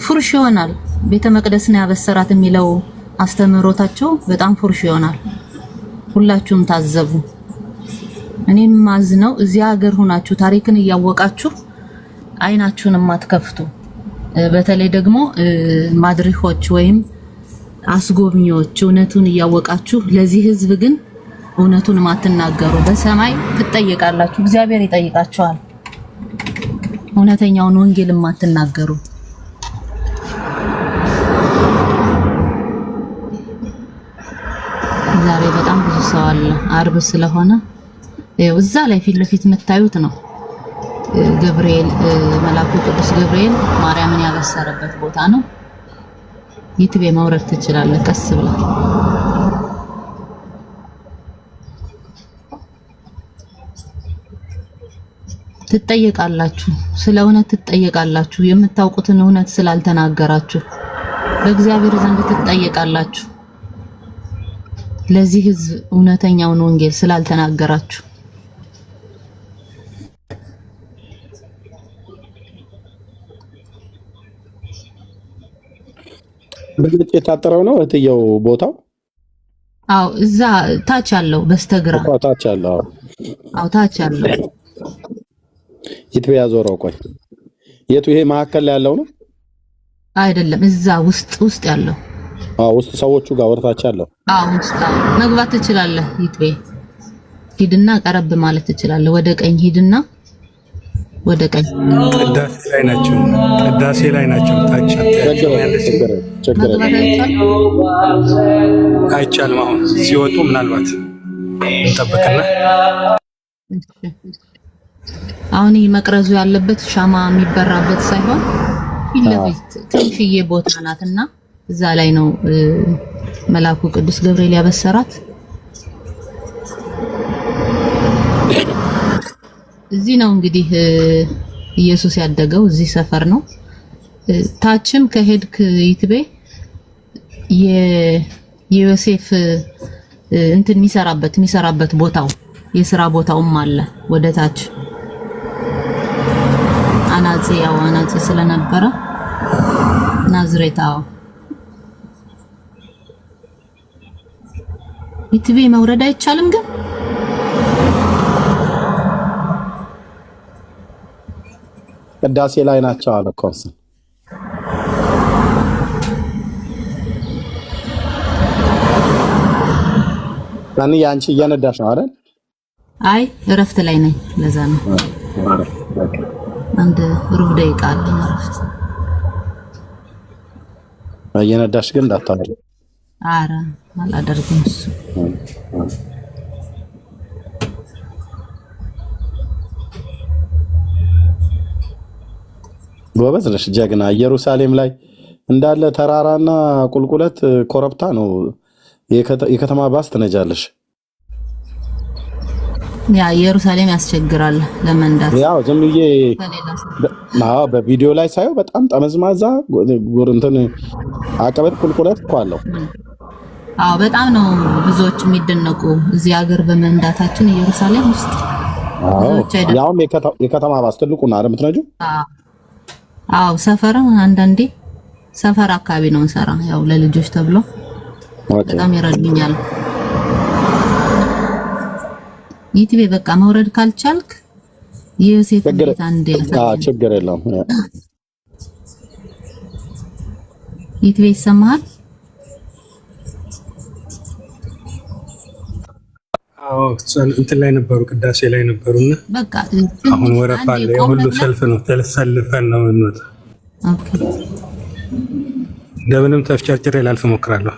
ፉርሽ ይሆናል። ቤተ መቅደስን ያበሰራት የሚለው አስተምህሮታቸው በጣም ፉርሽ ይሆናል። ሁላችሁም ታዘቡ። እኔም ማዝነው እዚያ ሀገር ሆናችሁ ታሪክን እያወቃችሁ አይናችሁን የማትከፍቱ በተለይ ደግሞ ማድሪሆች ወይም አስጎብኚዎች እውነቱን እያወቃችሁ ለዚህ ሕዝብ ግን እውነቱን ማትናገሩ በሰማይ ትጠየቃላችሁ። እግዚአብሔር ይጠይቃችኋል። እውነተኛውን ወንጌል የማትናገሩ ዛሬ በጣም ብዙ ሰው አለ። አርብ ስለሆነ ይኸው እዛ ላይ ፊት ለፊት የምታዩት ነው ገብርኤል መልአኩ ቅዱስ ገብርኤል ማርያምን ያበሰረበት ቦታ ነው። ይትቤ መውረድ ትችላለህ ቀስ ብለህ። ትጠየቃላችሁ፣ ስለ እውነት ትጠየቃላችሁ። የምታውቁትን እውነት ስላልተናገራችሁ በእግዚአብሔር ዘንድ ትጠየቃላችሁ። ለዚህ ሕዝብ እውነተኛውን ወንጌል ስላልተናገራችሁ በነጭ የታጠረው ነው እህትየው ቦታው አዎ፣ እዛ ታች አለው በስተግራ። እኮ ታች ያለው። አዎ። አዎ፣ ታች አለው። ይትቤ ያዞረው። ቆይ የቱ ይሄ መካከል ላይ ያለው ነው? አይደለም፣ እዛ ውስጥ ውስጥ ያለው። አዎ፣ ውስጥ ሰዎቹ ጋር ወደ ታች ያለው። አዎ፣ ውስጥ። አዎ፣ መግባት ትችላለህ። ይትቤ ሂድና ቀረብ ማለት ትችላለህ። ወደ ቀኝ ሂድና ወደ ቀኝ ቅዳሴ ላይ ናቸው። ቅዳሴ ላይ ናቸው። ታች ችግር አታያቸውም የለም፣ ያለች ችግር የለም፣ ችግር መግባት የለም። አይቻልም። አይቻልም። አሁን ሲወጡ ምናልባት እንጠብቅና እሺ። አሁን ይህ መቅረዙ ያለበት ሻማ የሚበራበት ሳይሆን ፊት ለፊት ትንሽዬ ቦታ ናትና እዛ ላይ ነው መልአኩ ቅዱስ ገብርኤል ያበሰራት። እዚህ ነው እንግዲህ ኢየሱስ ያደገው እዚህ ሰፈር ነው። ታችም ከሄድክ ይትቤ የዮሴፍ እንትን የሚሰራበት ቦታው የስራ ቦታውም አለ ወደ ታች አናጺ ያው አናጺ ስለነበረ ናዝሬት። አዎ ይትቤ መውረድ አይቻልም ግን ቅዳሴ ላይ ናቸው አለ እኮ እሱ። ሰኒ አንቺ እየነዳሽ ነው አይደል? አይ እረፍት ላይ ነኝ፣ ለዛ ነው። አንድ ሩብ ደቂቃ አለኝ እረፍት። እየነዳሽ ግን እንዳታወሪ። አረ አላደርግም እሱ። ጎበዝ ነሽ፣ ጀግና። ኢየሩሳሌም ላይ እንዳለ ተራራና ቁልቁለት ኮረብታ ነው። የከተማ ባስ ትነጃለሽ። ያ ኢየሩሳሌም ያስቸግራል ለመንዳት ያው ዝም ብዬ ከሌላ ሰው። አዎ፣ በቪዲዮ ላይ ሳየው በጣም ጠመዝማዛ እንትን አቀበት ቁልቁለት እኮ አለው። አዎ በጣም ነው ብዙዎች የሚደነቁ እዚህ ሀገር በመንዳታችን ኢየሩሳሌም ውስጥ አዎ፣ ብዙዎች አይደለም። ያውም የከተማ ባስ ትልቁን አይደል የምትነጂው? አዎ ሰፈር አንዳንዴ ሰፈር አካባቢ ነው እንሰራ፣ ያው ለልጆች ተብሎ በጣም ይረዱኛል። ዩቲዩብ በቃ መውረድ ካልቻልክ የዮሴፍ ቤት አንድ ያሳየን። ችግር የለውም። ዩቲዩብ ይሰማሃል? አዎ እንትን ላይ ነበሩ፣ ቅዳሴ ላይ ነበሩና በቃ አሁን ወረፋ አለ። የሁሉ ሰልፍ ነው፣ ተሰልፈን ነው የምንወጣው። okay እንደምንም ተፍጨርጭሬ ላልፍ እሞክራለሁ።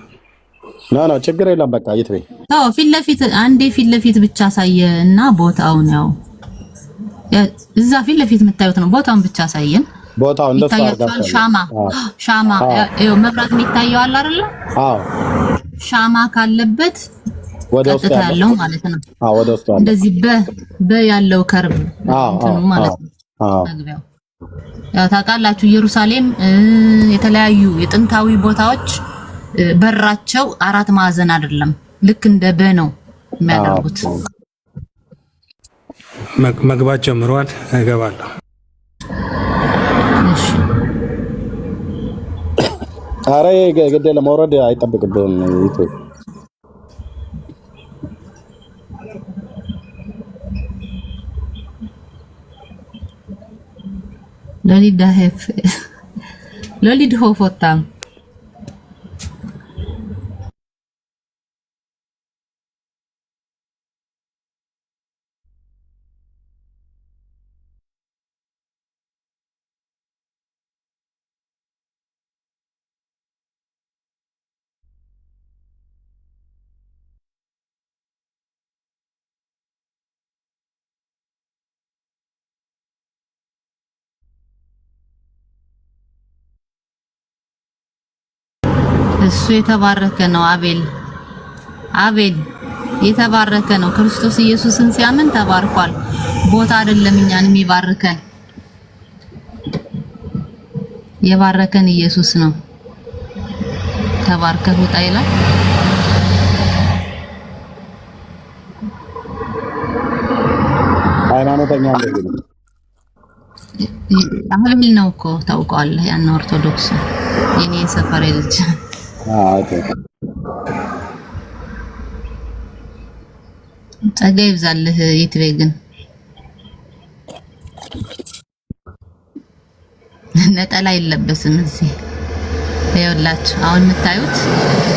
No no ችግር የለም። በቃ ይትቤ አዎ ፊት ለፊት አንዴ ፊት ለፊት ብቻ አሳየ እና ቦታውን ያው እዛ ፊት ለፊት የምታዩት ነው። ቦታውን ብቻ አሳየን። ቦታው እንደሱ ይታያችኋል። ሻማ ሻማ ይኸው መብራት የሚታየው አለ አይደለ? አዎ ሻማ ካለበት ወደ ውስጥ ቀጥታ ያለው ማለት ነው። አዎ ወደ ውስጥ ያለው እንደዚህ በ ያለው curve እንትኑ ማለት ነው። አዎ መግቢያው ያው ታውቃላችሁ፣ ኢየሩሳሌም የተለያዩ የጥንታዊ ቦታዎች በራቸው አራት ማዕዘን አይደለም፣ ልክ እንደ በ ነው የሚያደርጉት። መግባት ጀምረዋል። እገባለሁ። እሺ አረ ግድ የለም መውረድ አይጠብቅብህም። ይትቤ ሎሊዳ ሄፍ ሎሊድ ሆፎታም እሱ የተባረከ ነው። አቤል አቤል የተባረከ ነው። ክርስቶስ ኢየሱስን ሲያምን ተባርኳል። ቦታ አይደለም እኛን የሚባርከን፣ የባረከን ኢየሱስ ነው። ተባርከህ ውጣ ይላል። ሃይማኖተኛ እንደዚህ ነው። አቤል ነው እኮ ታውቀዋለህ። ያን ኦርቶዶክስ የኔ ሰፈር ልጅ okay። ጸጋ ይብዛልህ። ይትቤ ግን ነጠላ አይለበስም እዚህ። ይኸውላችሁ አሁን የምታዩት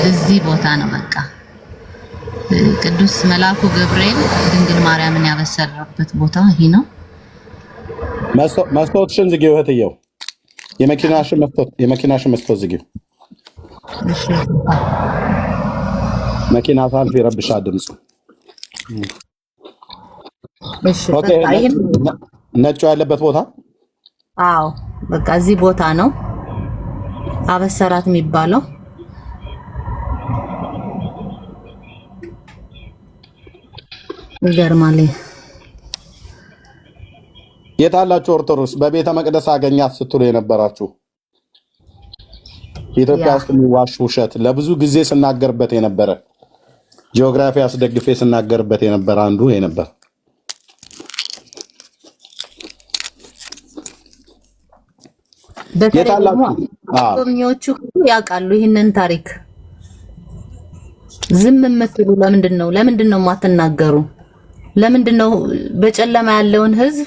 እዚህ ቦታ ነው። በቃ ቅዱስ መልአኩ ገብርኤል ድንግል ማርያምን ያበሰረበት ቦታ ይሄ ነው። መስታወትሽን ዝጊው እህትየው፣ የመኪናሽን መስታወት ዝጊው። እሺ መኪና ሳልፍ ይረብሻል ድምፁ። እሺ okay በቃ ይሄን ነጩ ያለበት ቦታ አዎ በቃ እዚህ ቦታ ነው አበሰራት የሚባለው። ይገርማል። የታላችሁ ኦርቶዶክስ በቤተ መቅደስ አገኛት ስትሉ የነበራችሁ ኢትዮጵያ ውስጥ የሚዋሽ ውሸት ለብዙ ጊዜ ስናገርበት የነበረ ጂኦግራፊ አስደግፌ ስናገርበት የነበረ አንዱ ይሄ ነበር። በተለይ ደግሞ የታላችሁ ጎብኚዎቹ ያውቃሉ ይህንን ታሪክ። ዝም የምትሉ ለምንድን ነው? ለምንድን ነው የማትናገሩ? ለምንድን ነው በጨለማ ያለውን ህዝብ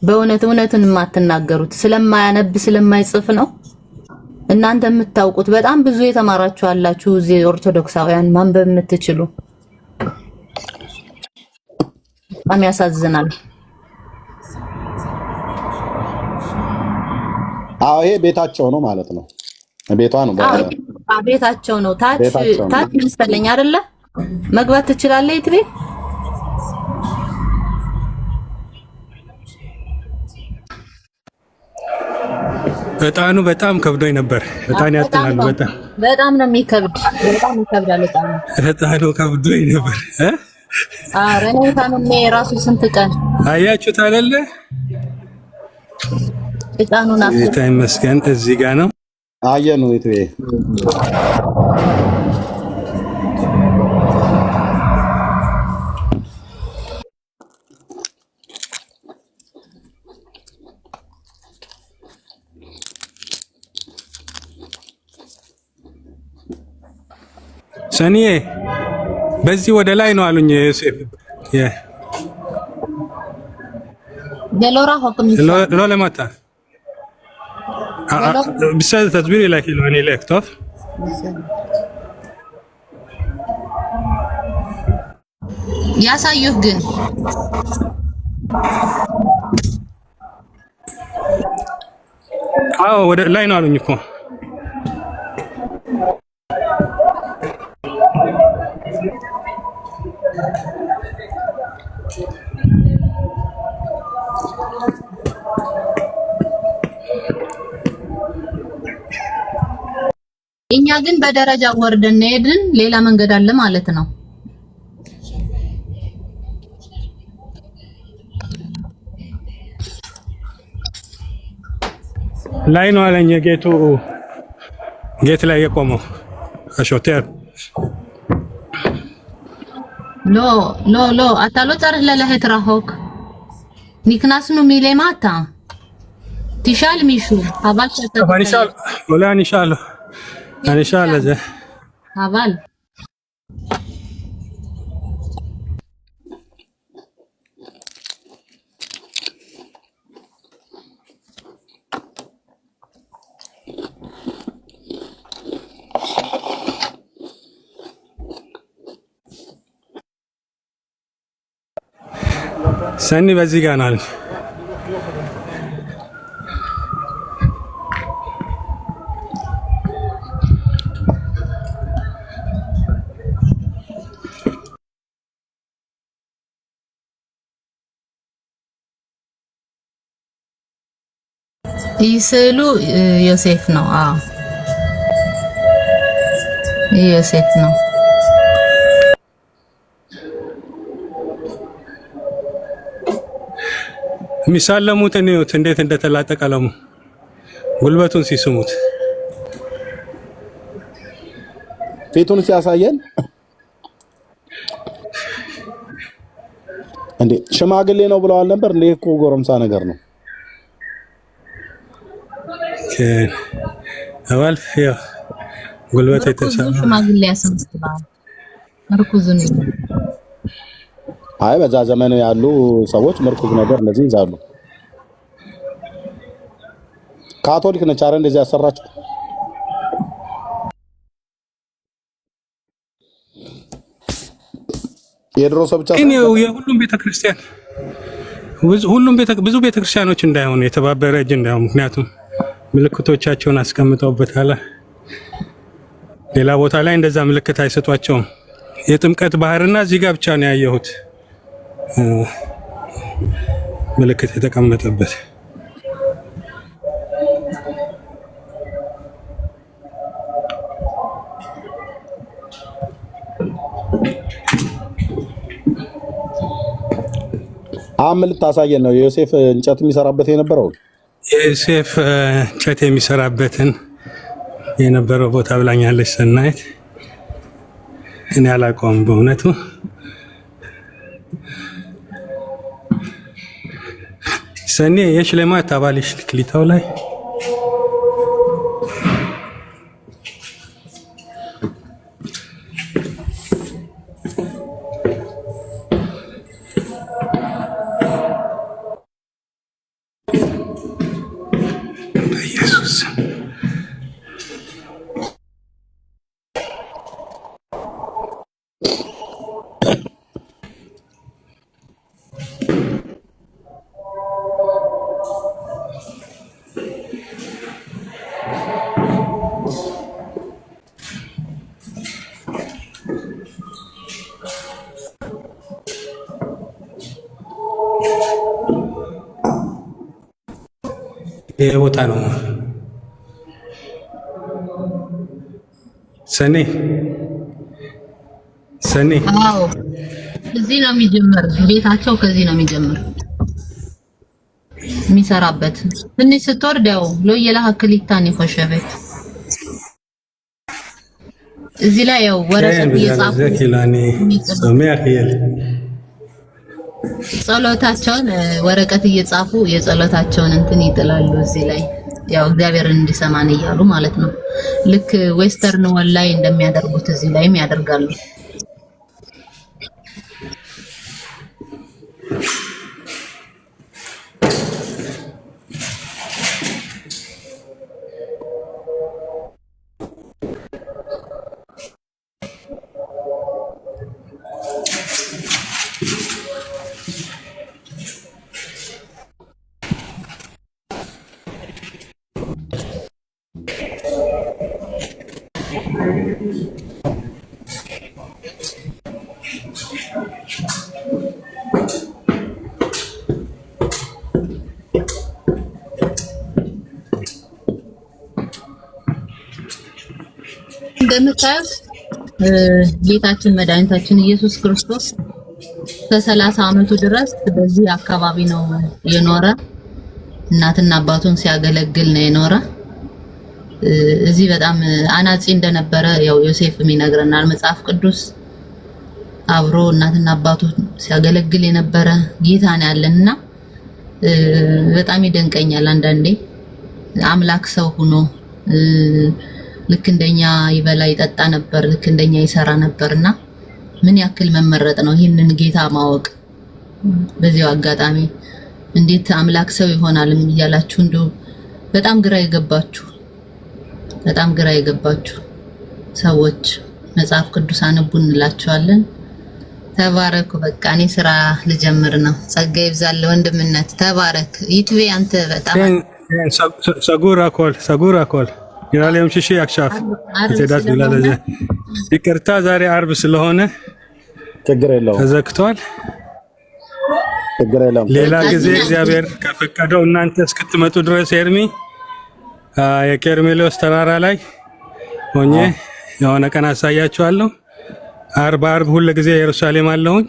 በእውነት እውነትን የማትናገሩት? ስለማያነብ ስለማይጽፍ ነው? እናንተ የምታውቁት በጣም ብዙ የተማራችሁ አላችሁ እዚህ ኦርቶዶክሳውያን ማንበብ የምትችሉ በጣም ያሳዝናል። አዎ ይሄ ቤታቸው ነው ማለት ነው። ቤቷ ነው፣ አዎ ቤታቸው ነው። ታች ቤታቸው ነው። ታች መሰለኝ አይደለ? መግባት ትችላለህ ይትቤ። እጣኑ በጣም ከብዶኝ ነበር። እጣን በጣም ያጥናሉ። ነው በጣም በጣም ነው የሚከብድ። በጣም ይከብዳል እጣኑ። እጣኑ ከብዶኝ ነበር እ ኧረ እኔ ታምሜ ራሱ ስንት ቀን አያችሁት አይደለ? እጣኑን አፍ ጌታ ይመስገን እዚህ ጋር ነው። አየኑ ይትቤ ሰኒዬ በዚህ ወደ ላይ ነው አሉኝ። ዮሴፍ ገሎራ ሆክም ይሻል לא למטה. בסדר, תסבירי לה, כאילו, אני אלך, טוב? ያሳዩህ ግን አዎ ወደ ላይ ነው አሉኝ እኮ። እኛ ግን በደረጃ ወርደን ሄድን። ሌላ መንገድ አለ ማለት ነው። ላይ ነው አለኝ። የጌቱ ጌት ላይ የቆመው השוטר. לא לא לא אתה לא צריך ללכת רחוק. נכנסנו מלמטה. תשאל מישהו, חבל שאתה טוב, אני אשאל, תתעלם. אולי אני אשאל, אני אשאל את זה. חבל. ሰኒ በዚህ ጋር ነው አለኝ። ይህ ስዕሉ ዮሴፍ ነው። አዎ ይህ ዮሴፍ ነው። የሚሳለሙትን እዩት እንዴት እንደተላጠ ቀለሙ፣ ጉልበቱን ሲስሙት ፊቱን ሲያሳየን እንዴ ሽማግሌ ነው ብለዋል ነበር። እንዴ እኮ ጎረምሳ ነገር ነው። אבל ያው ጉልበት ምርኩዙ የተሳለ ሽማግሌ ያስመስላል። ምርኩዙን አይ በዛ ዘመን ያሉ ሰዎች ምርኩዝ ነገር እንደዚህ ይዛሉ። ካቶሊክ ነች አረ እንደዚህ ያሰራችው። የድሮ ሰው ብቻ ግን ሳይሆን የሁሉም ቤተክርስቲያን ሁሉም ብዙ ቤተክርስቲያኖች እንዳይሆኑ የተባበረ እጅ እንዳይሆኑ፣ ምክንያቱም ምልክቶቻቸውን አስቀምጠውበታል። ሌላ ቦታ ላይ እንደዛ ምልክት አይሰጧቸውም። የጥምቀት ባህርና እዚህ ጋር ብቻ ነው ያየሁት እ፣ ምልክት የተቀመጠበት። አሁን ምን ልታሳየን ነው? የዮሴፍ እንጨት የሚሰራበት የነበረው የዮሴፍ እንጨት የሚሰራበትን የነበረው ቦታ ብላኛለች ሰናይት። እኔ አላውቀውም በእውነቱ። ሰኔ የሽለማት አባልሽ ክሊታው ላይ በኢየሱስ ስም። ይሄ ቦታ ነው። ሰኔ ሰኔ አዎ እዚህ ነው የሚጀምር። ቤታቸው ከዚህ ነው የሚጀምር የሚሰራበት። ትንሽ ስትወርድ ያው ሎየላ ክሊታን ይኮሸበት እዚህ ላይ ያው כן, ወረቀት בגלל እየጻፉ זה כאילו אני שמח יהיה לי. ጸሎታቸውን ወረቀት እየጻፉ የጸሎታቸውን እንትን ይጥላሉ እዚህ ላይ ያው እግዚአብሔርን እንዲሰማን እያሉ ማለት ነው። ልክ Western Wall ላይ እንደሚያደርጉት እዚህ ላይም ያደርጋሉ። እንደምታዩት ጌታችን መድኃኒታችን ኢየሱስ ክርስቶስ ከ30 ዓመቱ ድረስ በዚህ አካባቢ ነው የኖረ። እናትና አባቱን ሲያገለግል ነው የኖረ። እዚህ በጣም አናጺ እንደነበረ ያው ዮሴፍም ይነግረናል መጽሐፍ ቅዱስ። አብሮ እናትና አባቱን ሲያገለግል የነበረ ጌታ ነው ያለንና በጣም ይደንቀኛል አንዳንዴ አምላክ ሰው ሆኖ ልክ እንደኛ ይበላ ይጠጣ ነበር፣ ልክ እንደኛ ይሰራ ነበርና ምን ያክል መመረጥ ነው ይህንን ጌታ ማወቅ። በዚያው አጋጣሚ እንዴት አምላክ ሰው ይሆናል እያላችሁ እንደው በጣም ግራ የገባችሁ በጣም ግራ የገባችሁ ሰዎች መጽሐፍ ቅዱስ አንቡ እንላችኋለን። ተባረኩ። በቃ እኔ ስራ ልጀምር ነው። ጸጋ ይብዛል ወንድምነት። ተባረክ ይትቤ አንተ በጣም כן, כן, סגור הכל, סגור הכל. נראה לי יום שישי עכשיו. ዓርብ את יודעת בגלל ስለሆነ זה. ይቅርታ ዛሬ ዓርብ ስለሆነ ችግር የለውም፣ ተዘግቷል። ችግር የለውም። ሌላ ጊዜ በቃ እግዚአብሔር ከፈቀደው እናንተ እስክትመጡ ድረስ ኤርሚ የቄርሜሎስ ተራራ ላይ ሆኜ የሆነ ቀን አሳያችኋለሁ። ዓርብ ዓርብ ሁል ጊዜ ኢየሩሳሌም አለሁኝ።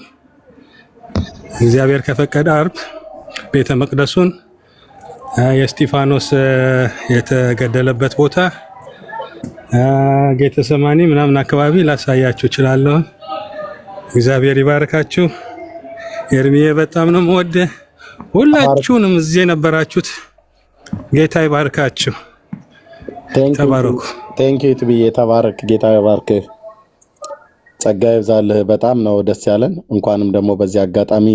እግዚአብሔር ከፈቀደ ዓርብ ቤተ መቅደሱን የእስጢፋኖስ የተገደለበት ቦታ ጌተሰማኒ ምናምን አካባቢ ላሳያችሁ እችላለሁ። እግዚአብሔር ይባርካችሁ። ኤርሚዬ በጣም ነው የምወድህ። ሁላችሁንም እዚህ የነበራችሁት ጌታ ይባርካችሁ። ተባረኩ። Thank you ትብዬ፣ ተባረክ። ጌታ ይባርክህ፣ ጸጋ ይብዛልህ። በጣም ነው ደስ ያለን። እንኳንም ደግሞ በዚህ አጋጣሚ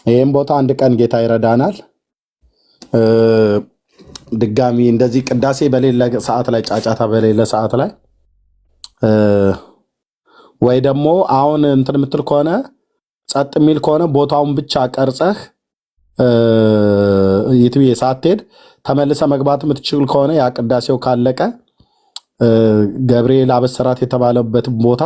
ይህም ቦታ አንድ ቀን ጌታ ይረዳናል። እ፣ ድጋሚ እንደዚህ ቅዳሴ በሌለ ሰዓት ላይ፣ ጫጫታ በሌለ ሰዓት ላይ እ፣ ወይ ደግሞ አሁን እንትን የምትል ከሆነ ጸጥ የሚል ከሆነ ቦታውን ብቻ ቀርጸህ የትብዬ ሳትሄድ ተመልሰ መግባት የምትችል ከሆነ ያ ቅዳሴው ካለቀ ገብርኤል አበሰራት የተባለበት ቦታ